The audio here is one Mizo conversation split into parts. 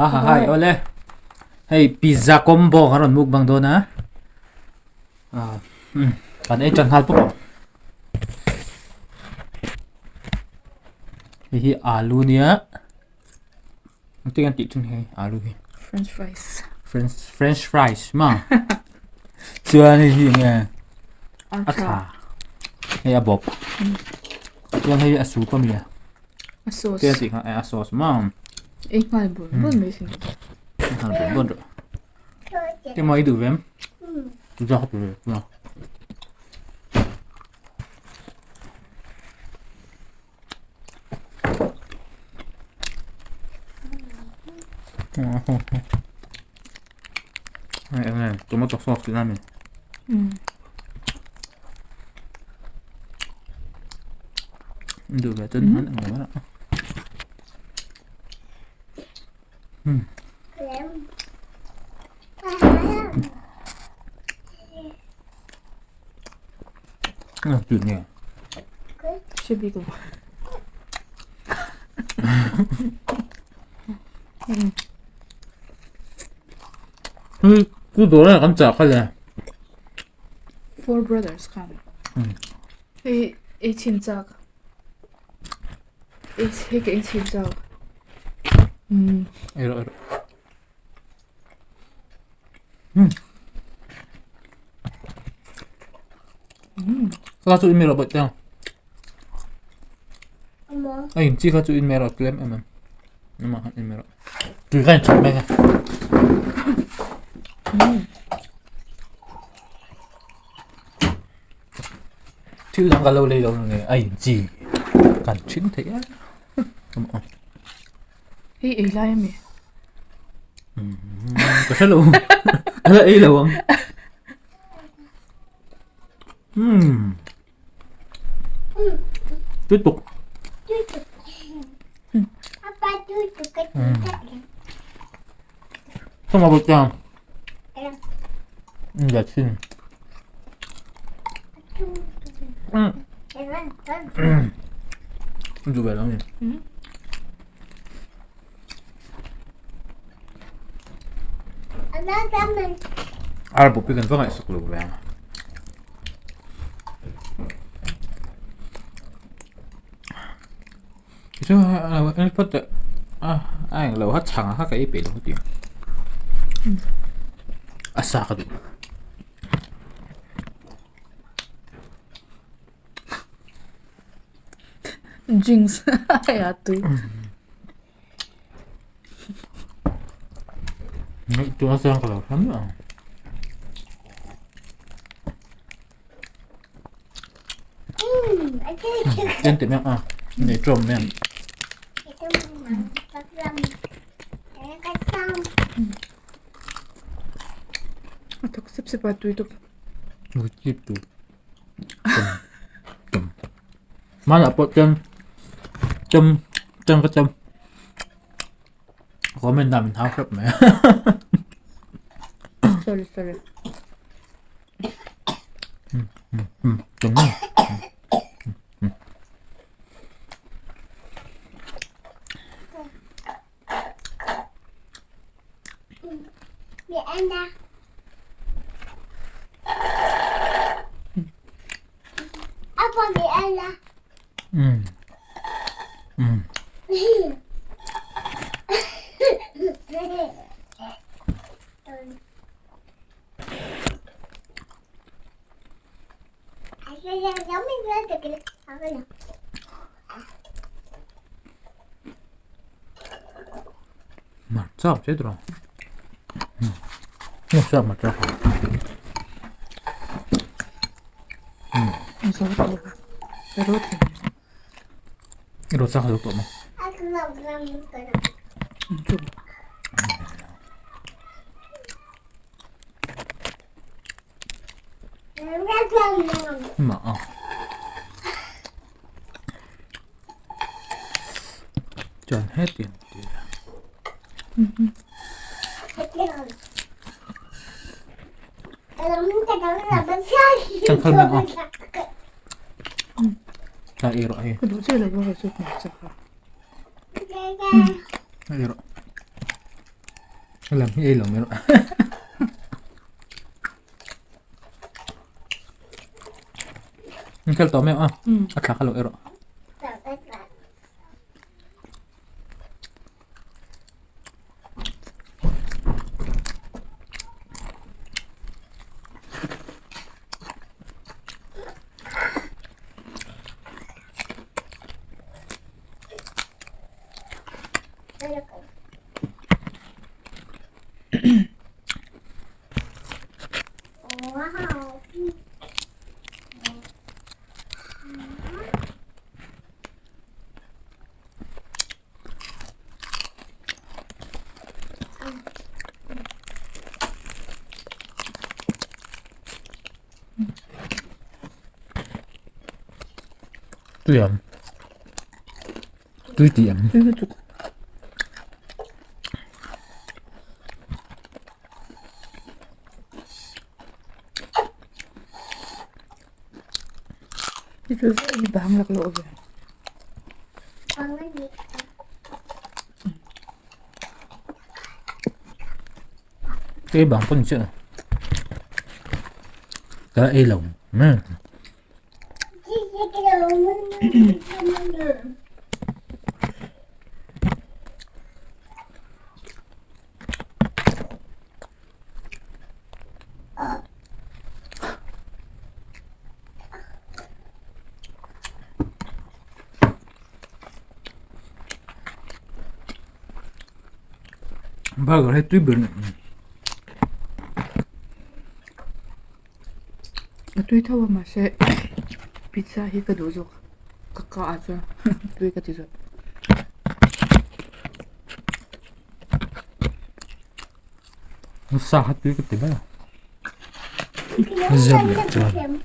Ha ha hai awle. Hei pizza combo kan rawn mukbang dawn a. Ah um kan ei tan nghal pawp ang. Hei hi alu nia. Engtin an tih thin hei alu hi. French fries. French french fries ma. Chuan hei hi enge a thla. Hei a bawp. Chuan hei a soup ami a. A sauce. Te a tih kha a sauce ma. Ei nghal bur bur mai sin. Ei nghal bur bur rawh. Emaw i duh ve em? Tuja kha pe ve tuna. Tomato sauce tih na mi. Duh ve chuan han ang emaw a. Tui nge. Hre bik lo. Hei ku dawr ah kan chah kha le. Four brothers khan. Hei ei chhin chak. Ei hei ka ei chhin chak. Ei rawh ei rawh. Kha chu in mai rawh bawih te. A in chi kha chu in mai rawh tlem em em. Amah khan in mai rawh. Tui kha in chhawp mai kha. Thil dang ka lo lei lo nge a in chi kan thin thei a. Hei ei lai ami? Ka hre lo. Ka la ei lo ang. Umm. Tui tuk. Thawm a bawk ta. Dạ xin. Duh ve lo ni. Ar bawp hi kan va ngaihsak lo ve ang. Tichuan phawt teh a a englo kha chhang kha ka ei peih lo ka ti a. A sa ka duh. Jinx a tui. Tuna chuan ka lo hre miah ang. Chen tih miah a nei ṭawm miah. A thawk sep sep a tui tawp. Chip tu. Hmanah pawh chuan chem chem ka chem comment ah min hau hrep mai a. Sorry sorry. Hmarcha che tawh ang hmarcha rawt chak a zo tawh maw. Mah a. Chuan hetiang ti a. Changkhal mah a. Ta ei rawh hei. Ka duh che lo ka chu hmarcha kha. Ei rawh. Lam hi ei lo mai rawh. Khel tawh mai a, a thla kha lo ei rawh. Tui ang. Tui tih ang. Tui lutuk. Hi chu hi bang lak lawh ve. Cái bang pun chứ. Cái ei lồng. Burger hei tui ber ni. A tui tho a mahse pizza hi ka duh zawk ka ka ah chuan tui ka ti zawk. Sa kha tui ka ti ber a. Zep leh chuan.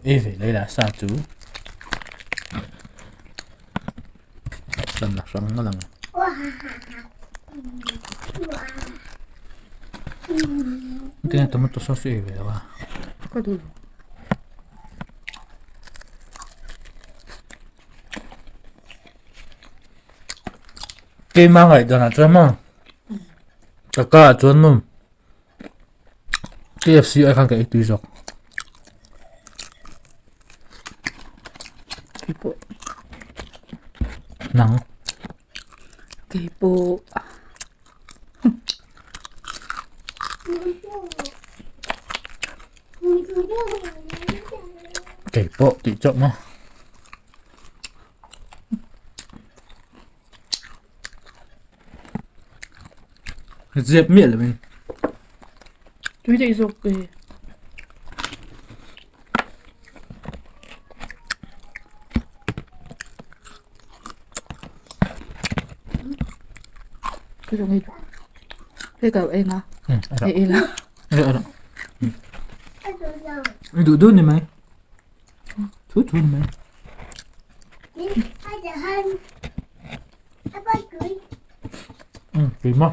Ei ve lei lah sa chu lam la hrang a lang tinge tomato sauce chu ei ve lo a. Ka duh lo. Keimah ngaihdan ah chuan maw ka ka ah chuan maw KFC ai khan ka ei tui zawk. Keipawh. Nang. Keipawh. Keipawh tih chauh maw. Zep miah lo in. Tui daih zawk ke. Cái giống như cái cầu em à? Ei la. Duh duh ni mai. Thu thu ni mai. Tui maw.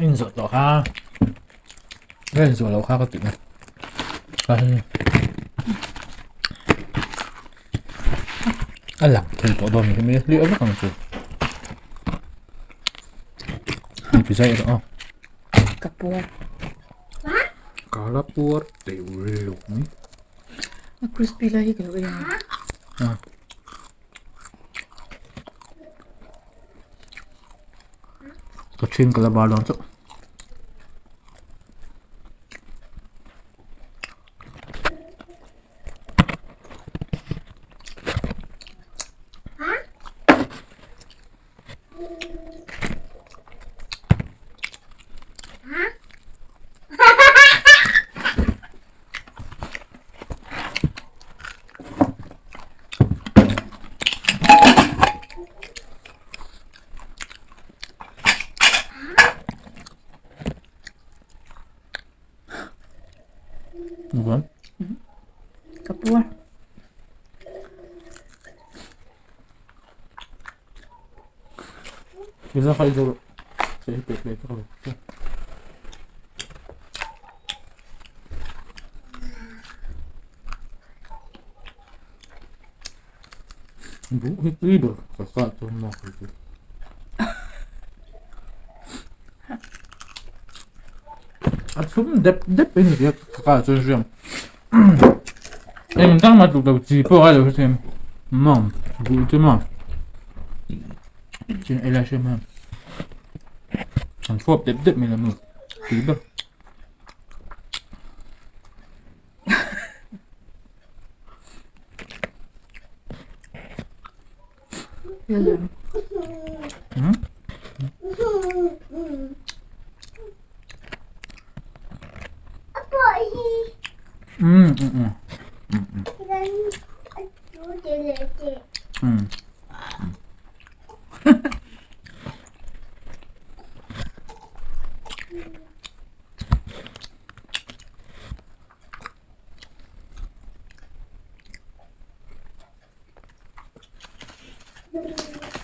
In zawh tawh kha ka in zawh loh kha ka tih na a lang thei tawh dawn ni mai hliah vek ang chu hei pizza erawh aw ka puar ka la puar teuh lutuk mai a crispy lai hi ka lo ei ang Ka ṭhin ka la bar dawn chauh. Nuam. Ka puar. Pizza kha i zo rawh. Hei pek leh vak lo. Buh hi tui ber ka kah chuan mak hi chu. A thlum dep dep in ria ka kah chuan hriam. Eng dang mah tluk lo chi pawh a lo hriam. Maw buh chu maw. Chin ei lai hriam hian. An fawp dep dep mai lo maw tui ber.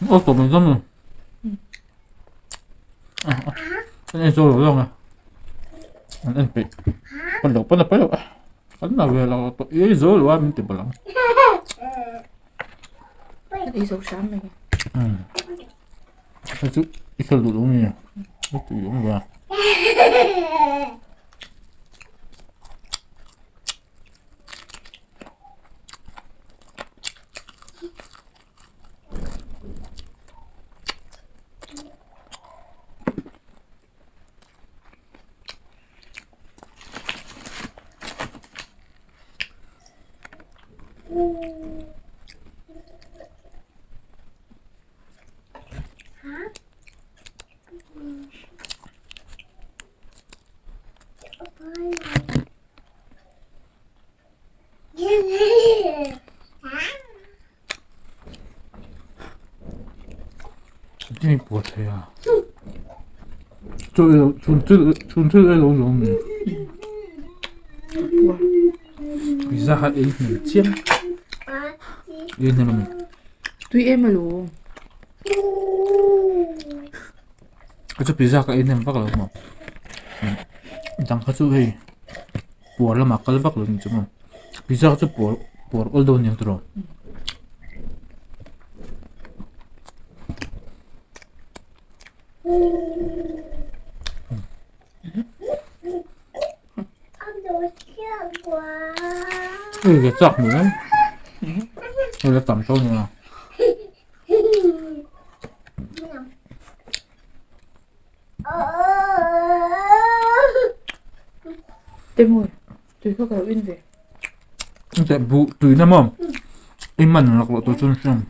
Aw tawp ang zawng an en zo lo zawng a an en peih pan lo pan a paih lo an na ve lo tawh i zo lo a min ti bawlh ang i zo hram mai hei chu i khel duh lo nge i tui awm ve a. Tin pawh thei a chaw ei loh chhun thil chhun thil ei loh zawng a ni pizza kha ei hmel chiam ei hnem a ni. Tui em alo. Chu pizza ka ei hnem vak lo maw dang kha chu hei puar lamah kal vak lo ni chu maw pizza kha chu puar puar awl dawn nia tiraw. Hei ka chak hmel em hei la tam tawh nia. Temawi tui kha ka lo in ve. Teh buh tui na maw i man lak loh tur chuan hriam.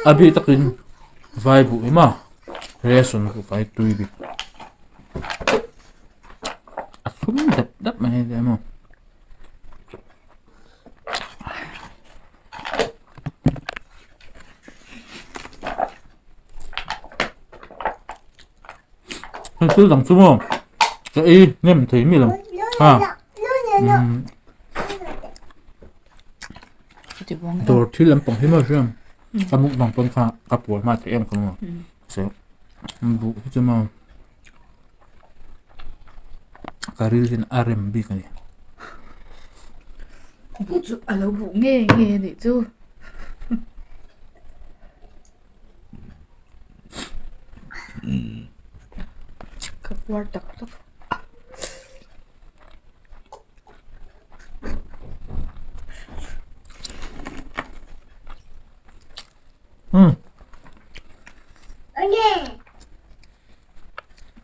A bik takin vai buh hi maw ration chu kai tui bik a thlum dap dap mai a nia maw. Hei thil dang chu maw ka ei hnem thei mi lo ha dawr thil lampang hi maw hriam ka mukbang pawn kha ka puar hma theih em ka maw se buh hi chu maw ka ril hian a rem bik a ni. Buh chu a lo buh nge nge a nih chu. Ka puar tak tak.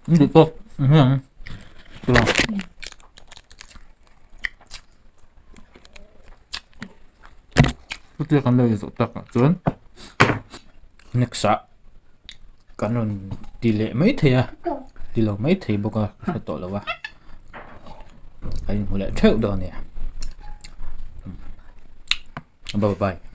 Ni tawk hian Chutia kan lo inzawh tak ah chuan next ah kan rawn ti leh mai thei a ti lo mai thei bawk a ka hre tawh lo a kan inhmu leh theuh dawn a nia. Bye bye.